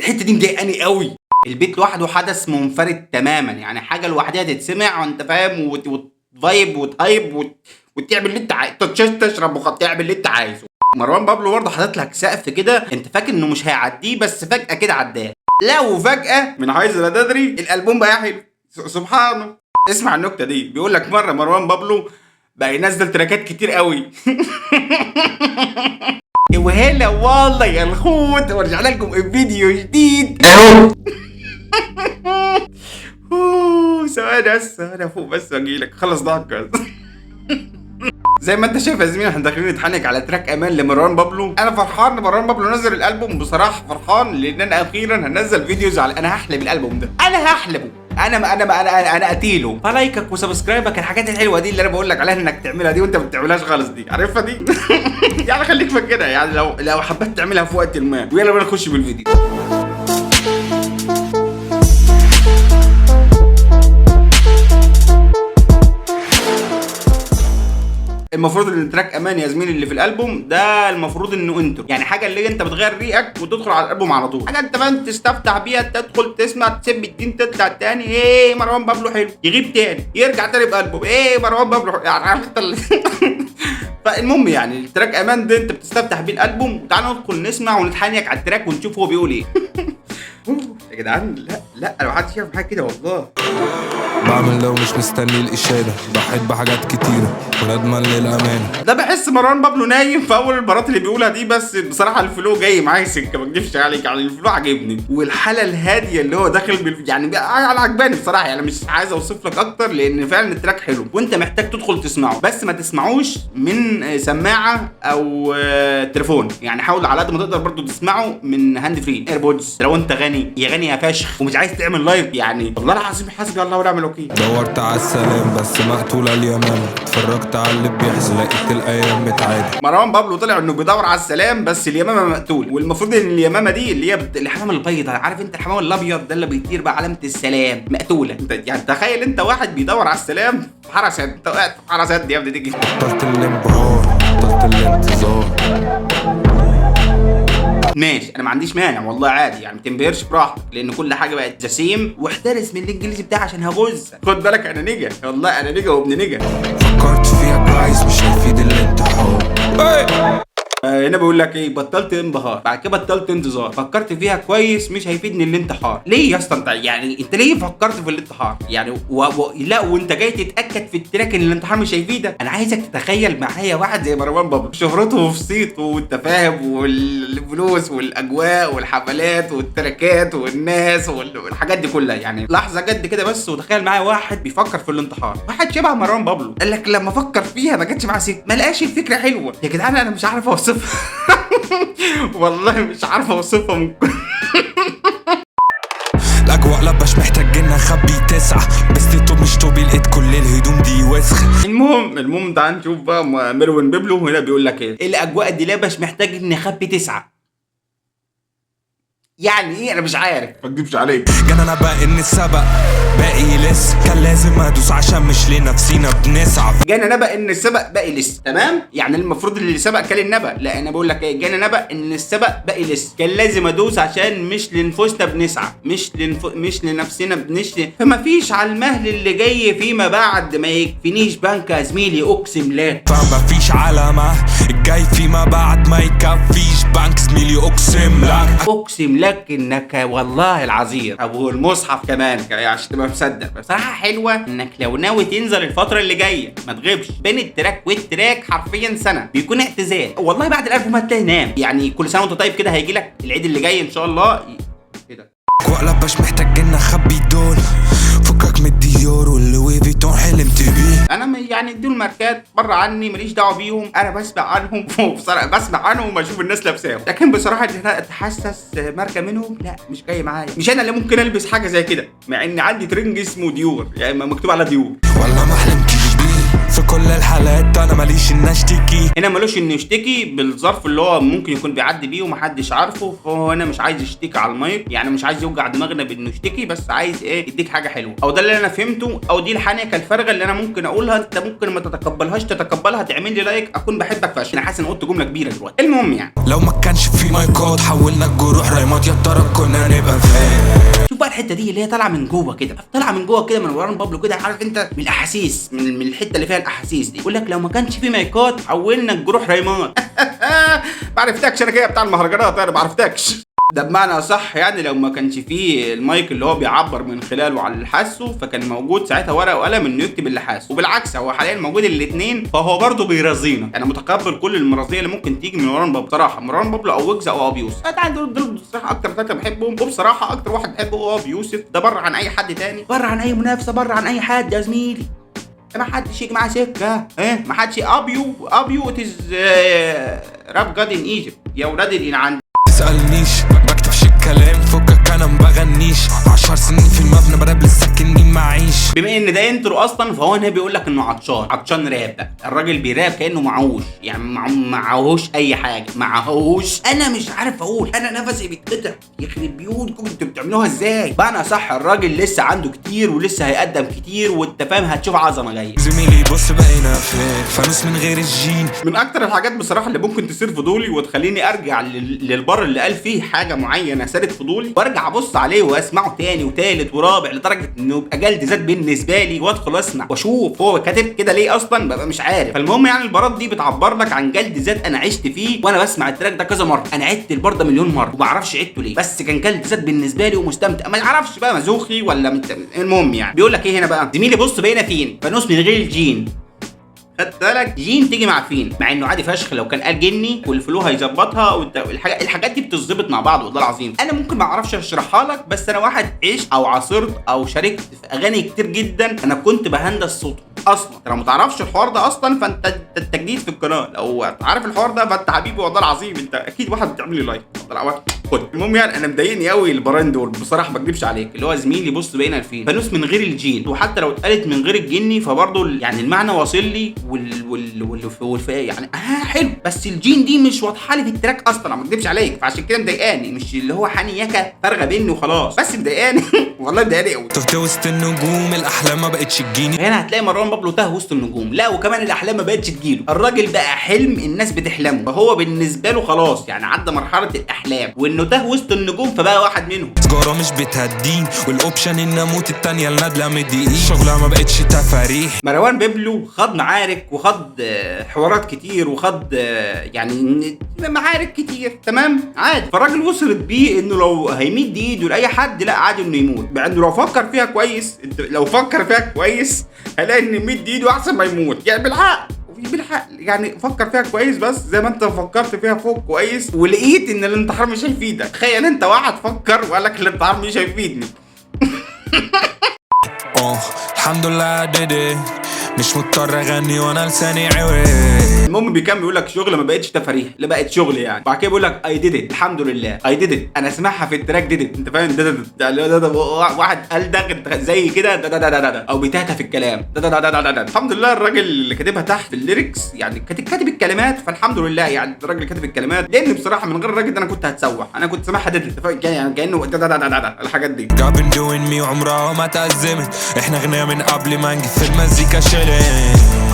الحتة دي مضايقاني قوي. ال beat لوحده حدث منفرد تماما، يعني حاجة لوحدها تتسمع وانت فاهم وت vibe وت hype وتعمل اللي انت عايزه، تشرب تعمل اللي انت عايزه. مروان بابلو برضه حاطط لك سقف كده انت فاكر انه مش هيعديه، بس فجأة كده عداه. لا وفجأة من حيث لا تدري الالبوم بقى حلو. سبحانه. اسمع النكتة دي، بيقول لك مرة مروان بابلو بقى ينزل تراكات كتير قوي. وهلا والله يا الخوت، ورجعنا لكم بفيديو جديد اهو. ثواني بس، ثواني فوق بس واجيلك، خلص ضحك بس. زي ما انت شايف يا زميلي، احنا داخلين نتحنك على track امان لمروان بابلو. انا فرحان ان مروان بابلو نزل الالبوم، بصراحة فرحان لان انا اخيرا هنزل videos على، انا هحلب الالبوم ده، انا هحلبه، انا انا انا انا, أنا قتيله. ف like ك و subscribe ك، الحاجات الحلوة دي اللي انا بقول لك عليها انك تعملها دي وانت ما بتعملهاش خالص، دي عارفها دي. يعني خليك فاكرها، يعني لو حبيت تعملها في وقت ما. ويلا بينا نخش بالفيديو. المفروض ان track امان يا زميلي اللي في الالبوم ده المفروض انه intro، يعني حاجة اللي انت بتغير ريقك وتدخل على الالبوم على طول، حاجة انت فاهم تستفتح بيها، تدخل تسمع تسب الدين تطلع تاني. ايه مروان بابلو حلو، يغيب تاني يرجع تاني بالبوم. ايه مروان بابلو حلو. يعني عارف انت فالمهم يعني ال track امان ده انت بتستفتح بيه الالبوم. وتعالى ندخل نسمع ونتحنيك على ال track ونشوف هو بيقول ايه. يا جدعان لا لا، لو حد شاف حاجة كده والله. بعمل لو مش مستني الإشادة، ضحيت بحاجات كتيرة وندمان للأمانة. ده بحس مروان بابلو نايم في اول البارات اللي بيقولها دي، بس بصراحة ال flow جاي معايا سكة، ما اكدبش عليك، يعني ال flow عاجبني، والحالة الهادية اللي هو داخل يعني انا عجباني بصراحة، يعني مش عايز اوصف لك اكتر لان فعلا ال track حلو وانت محتاج تدخل تسمعه، بس ما تسمعوش من سماعه او تليفون، يعني حاول على قد ما تقدر برضو تسمعه من hand free AirPods لو انت غني يا غني يا فشخ ومش عايز تعمل live، يعني والله العظيم حسبي الله ونعم الوكيل. دورت على السلام بس مقتولة اليمامة، اتفرجت على اللي بيحصل لقيت الأيام متعادة. مروان بابلو طلع انه بيدور على السلام بس اليمامة مقتول، والمفروض ان اليمامة دي اللي هي الحمام البيض، عارف انت الحمام الابيض ده اللي بيطير بقى علامة السلام، مقتوله. انت يعني تخيل انت واحد بيدور على السلام في حارة سد، انت وقعت في حارة سد يا ابني تيجي. بطلت الانبهار، بطلت الانتظار. ماشي انا ما عنديش مانع والله عادي، يعني ما تنبهرش براحتك لان كل حاجة بقت the same. واحترس من الانجليزي بتاعي عشان هغز، خد بالك انا nigga والله، انا nigga وابن nigga. فكرت فيها كويس مش هيفيد الانتحار. هنا بيقول لك ايه، بطلت انبهار بعد كده بطلت انتظار، فكرت فيها كويس مش هيفيدني الانتحار. ليه يا اسطى انت يعني انت ليه فكرت في الانتحار؟ يعني لا وانت جاي تتاكد في ال track ان الانتحار مش هيفيدك. انا عايزك تتخيل معايا واحد زي مروان بابلو، شهرته وفي صيته وانت فاهم، والفلوس والاجواء والحفلات والتراكات والناس والحاجات دي كلها، يعني لحظة جد كده بس وتخيل معايا واحد بيفكر في الانتحار، واحد شبه مروان بابلو، قال لك لما فكر فيها ما جاتش معاه سكة، ما لقاش الفكرة حلوة. يا جدعان انا مش عارف اوصفها والله مش عارف اوصفها من الأجواء لبش محتاج إن أخبي 9 بس توب مش توبي، لقيت كل الهدوم دي وسخة. المهم تعال نشوف بقى مروان بابلو هنا بيقول لك ايه، الاجواء دي لبش محتاج ان اخبي 9، يعني ايه انا مش عارف، ما اكدبش عليك. جانا انا بقى ان السبق باقي لسه، كان لازم ادوس عشان مش لنفسينا بنسعى. جانا نبأ ان السبق باقي لسه، تمام؟ يعني المفروض اللي سبق كان النبأ، لا انا بقول لك ايه، جانا نبأ ان السبق باقي لسه، كان لازم ادوس عشان مش لنفوسنا بنسعى، مش لنفسنا بنش، فما فيش على المهل اللي جاي فيما بعد ما يكفينيش بنك يا زميلي اقسم لك. فما فيش علامة الجاي فيما بعد ما يكفيش بنك زميلي اقسم لك. اقسم لك انك والله العظيم ابو المصحف كمان عشان تبقى مصدق. بصراحة حلوة انك لو ناوي تنزل الفترة اللي جاية ما تغيبش بين ال track وال track حرفيا سنة، بيكون اعتزال والله. بعد الالبوم هتلاقي نام، يعني كل سنة وانت طيب كده، هيجي لك العيد اللي جاي ان شاء الله. ايه ده؟ وقلبش محتاج ان اخبي دول، فكك من الديور واللوي فيتون حلمت بيه. انا يعني دول ماركات بره عني ماليش دعوه بيهم، انا بسمع عنهم وبصراحة بسمع عنهم وبشوف الناس لابساهم، لكن بصراحة ان انا اتحسس ماركة منهم لا مش جاي معايا، مش انا اللي ممكن البس حاجة زي كده، مع ان عندي ترنج اسمه ديور، يعني مكتوب على ديور. ولا ما حلمتش بيه، في كل الحالات انا ماليش ان اشتكي. هنا ملوش انه يشتكي بالظرف اللي هو ممكن يكون بيعدي بيه ومحدش عارفه، فهو هنا مش عايز يشتكي على المايك، يعني مش عايز يوجع دماغنا بانه يشتكي، بس عايز ايه؟ يديك حاجة حلوه، او ده اللي انا فهمته، او دي الحنكه الفارغة اللي انا ممكن اقولها. انت ممكن ما تتقبلهاش، تتقبلها، تعمل لي like، اكون بحبك فشخ. انا حاسس ان قلت جملة كبيرة دلوقتي. المهم يعني لو ما كانش في مايكات حولنا الجروح رايمات، يا ترى كنا نبقى فين؟ شوف بقى الحتة دي اللي هي طالعه من جوه كده، طالعه من جوه كده من مروان بابلو كده، عارف انت، من الاحاسيس، من الحتة اللي فيها الاحاسيس دي. يقول لك لو ما كانش في مايكات حولنا الجروح ريمات. ما عرفتكش انا كده بتاع المهرجانات، انا ما عرفتكش. ده بمعنى صح يعني لو ما كانش فيه المايك اللي هو بيعبر من خلاله على اللي حاسه، فكان موجود ساعتها ورقة وقلم انه يكتب اللي حاسه. وبالعكس هو حاليا موجود الاثنين، فهو برضه بيرازينا. انا متقبل كل المرازيه اللي ممكن تيجي من مروان بابلو بصراحه، مروان بابلو او ويجز او ابي يوسف. انا دول بصراحة اكتر ثلاثة بحبهم، وبصراحة اكتر واحد بحبه هو ابي يوسف. ده بره عن اي حد تاني، بره عن اي منافسه، بره عن اي حد يا زميلي. ما حدش يجي معاه سكه، ايه، ما حدش. ابيو ابيو is rap god in Egypt يا ولاد الانعام. تسألنيش بكتبش الكلام، فكك انا مبغنيش. 10 سنين في المبنى براب لسه كني معيش. بما ان ده intro اصلا، فهو هنا بيقول لك انه عطشان، عطشان راب بقى. الراجل بيراب كانه معهوش، يعني معهوش اي حاجه، معهوش. انا مش عارف اقول، انا نفسي بيتقطع. يخرب بيوتكم، انتوا بتعملوها ازاي؟ بقى صح، الراجل لسه عنده كتير ولسه هيقدم كتير، وانت فاهم، هتشوف عظمه جاية. زميلي بص بقينا فين، فانوس من غير الجين. من اكتر الحاجات بصراحة اللي ممكن تثير فضولي وتخليني ارجع للبر اللي قال فيه حاجة معينة ثارت فضولي، وارجع ابص عليه واسمعه تاني وتالت ورابع، لدرجة انه يبقى جلد ذات بالنسبة لي، وادخل اسمع واشوف هو كاتب كده ليه اصلا، ببقى مش عارف. فالمهم يعني البارات دي بتعبر لك عن جلد ذات انا عشت فيه وانا بسمع ال track ده كذا مره. انا عدت البار ده مليون مرة وما اعرفش عدته ليه، بس كان جلد ذات بالنسبة لي ومستمتع، ما اعرفش بقى مزوخي ولا المهم يعني بيقول لك ايه هنا بقى؟ زميلي بص بقينا فين، فانوس من غير الجين. خدت بالك؟ جين تيجي مع فين، مع انه عادي فشخ لو كان قال جني وال flow هيظبطها، الحاجات دي بتظبط مع بعض والله العظيم. انا ممكن ما اعرفش اشرحها لك، بس انا واحد عشت او عاصرت او شاركت في اغاني كتير جدا، انا كنت بهندس صوتهم اصلا. انت لو ما تعرفش الحوار ده اصلا فانت انت جديد في القناه، لو عارف الحوار ده فانت حبيبي والله العظيم، انت اكيد واحد بتعمل لي like. اتفضل أهو. خد. المهم يعني انا مضايقني قوي البارين دول بصراحه، ما اكذبش عليك، اللي هو زميلي بص بقينا فين، فانوس من غير الجين، وحتى لو اتقالت من غير الجني فبرضه يعني المعنى واصل لي يعني حلو، بس الجين دي مش واضحة لي في ال track اصلا، ما اكذبش عليك، فعشان كده مضايقاني. مش اللي هو حنيكه فارغة بيني وخلاص، بس مضايقاني والله مضايقاني قوي. تهت وسط النجوم، الاحلام ما بقتش تجيني. هنا هتلاقي مروان بابلو تاه وسط النجوم، لا وكمان الاحلام ما بقتش تجيله، الراجل بقى حلم الناس بتحلمه، فهو بالنسبة له خلاص يعني عدى مرحلة الاحلام وانه تاه وسط النجوم فبقى واحد منهم. سجارة مش بتهديني، وال option ان اموت التانية الندلة مديقين، شغلة ما بقتش تفاريح. مروان بابلو خاض معارك وخاض حوارات كتير وخاض يعني معارك كتير، تمام، عادي. فالراجل وصلت بيه انه لو هيمد ايده لاي حد لا عادي انه يموت، مع انه لو فكر فيها كويس، انت لو فكر فيها كويس هيلاقي ان يمد ايده احسن ما يموت، يعني بالعقل بالعقل، يعني فكر فيها كويس، بس زي ما انت فكرت فيها فوق كويس ولقيت ان الانتحار مش هيفيدك. تخيل انت واحد فكر وقال لك الانتحار مش هيفيدني. اه الحمد لله did it. مش مضطر اغني وانا لساني عوي. المهم بيكمل بيقول لك شغل ما بقتش تفاريح، لا بقت شغل يعني. بعد كده بيقول لك I did it، الحمد لله I did it. انا اسمعها في ال track did it، انت فاهم؟ did it يعني ده واحد قال ده زي كده ده ده ده ده ده او بيتهته في الكلام ده ده ده ده ده ده. الحمد لله الراجل اللي كاتبها تحت في ال lyrics يعني كاتب الكلمات، فالحمد لله يعني الراجل اللي كاتب الكلمات، لان بصراحة من غير الراجل ده انا كنت هتسوح، انا كنت سامعها did it يعني كانه ده ده ده ده ده الحاجات دي. I've been doing me وعمرها ما تأزمت، احنا غنية من قبل ما نجي في المزيكا شيلين.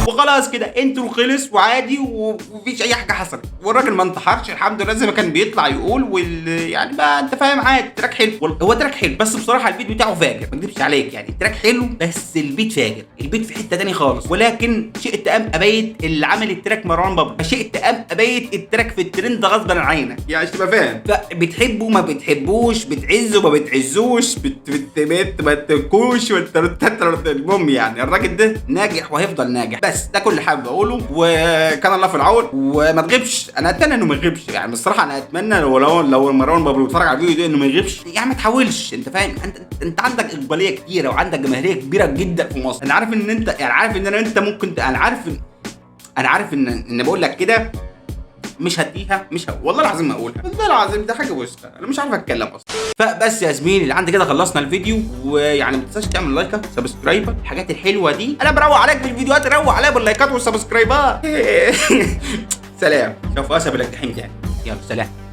وخلاص كده intro خلص وعادي ومفيش اي حاجة حصلت، والراجل ما انتحرش الحمد لله زي ما كان بيطلع يقول يعني بقى انت فاهم، عادي. track حلو، هو track حلو، بس بصراحة ال beat بتاعه فاجر، ما اكذبش عليك، يعني ال track حلو بس ال beat فاجر، ال beat في حتة تاني خالص. ولكن شئت ام ابيت اللي عمل ال track مروان بابلو، فشئت ام ابيت ال track في الترند غصبا عن عينك، يعني عشان تبقى فاهم. فبتحبه ما بتحبوش، بتعزه ما بتعزوش، بت بت بت ما تكوش، المهم يعني الراجل ده ناجح وهيفضل ناجح، بس ده كل اللي حابب اقوله، وكان الله في العون. وما تغيبش، انا اتمنى انه ما يغيبش، يعني بصراحة انا اتمنى لو مروان بابلو بيتفرج على الفيديو ده انه ما يغيبش، يعني ما تحاولش، انت فاهم، انت عندك اقباليه كتيرة وعندك جماهيرية كبيرة جدا في مصر. انا عارف ان انت يعني عارف ان انا انت ممكن انا عارف ان انا عارف ان بقول لك كده مش هديها، مش والله العظيم ما اقولها، والله العظيم ده حاجة وسخة، انا مش عارف اتكلم اصلا. فبس يا زميلي اللي عندي كده خلصنا الفيديو، ويعني ما تنساش تعمل like subscribe، الحاجات الحلوة دي انا بروق عليك بالفيديوهات، روق عليا باللايكات وال subscribe ات. سلام، سوف اذهب الى الجحيم تاني، يلا سلام.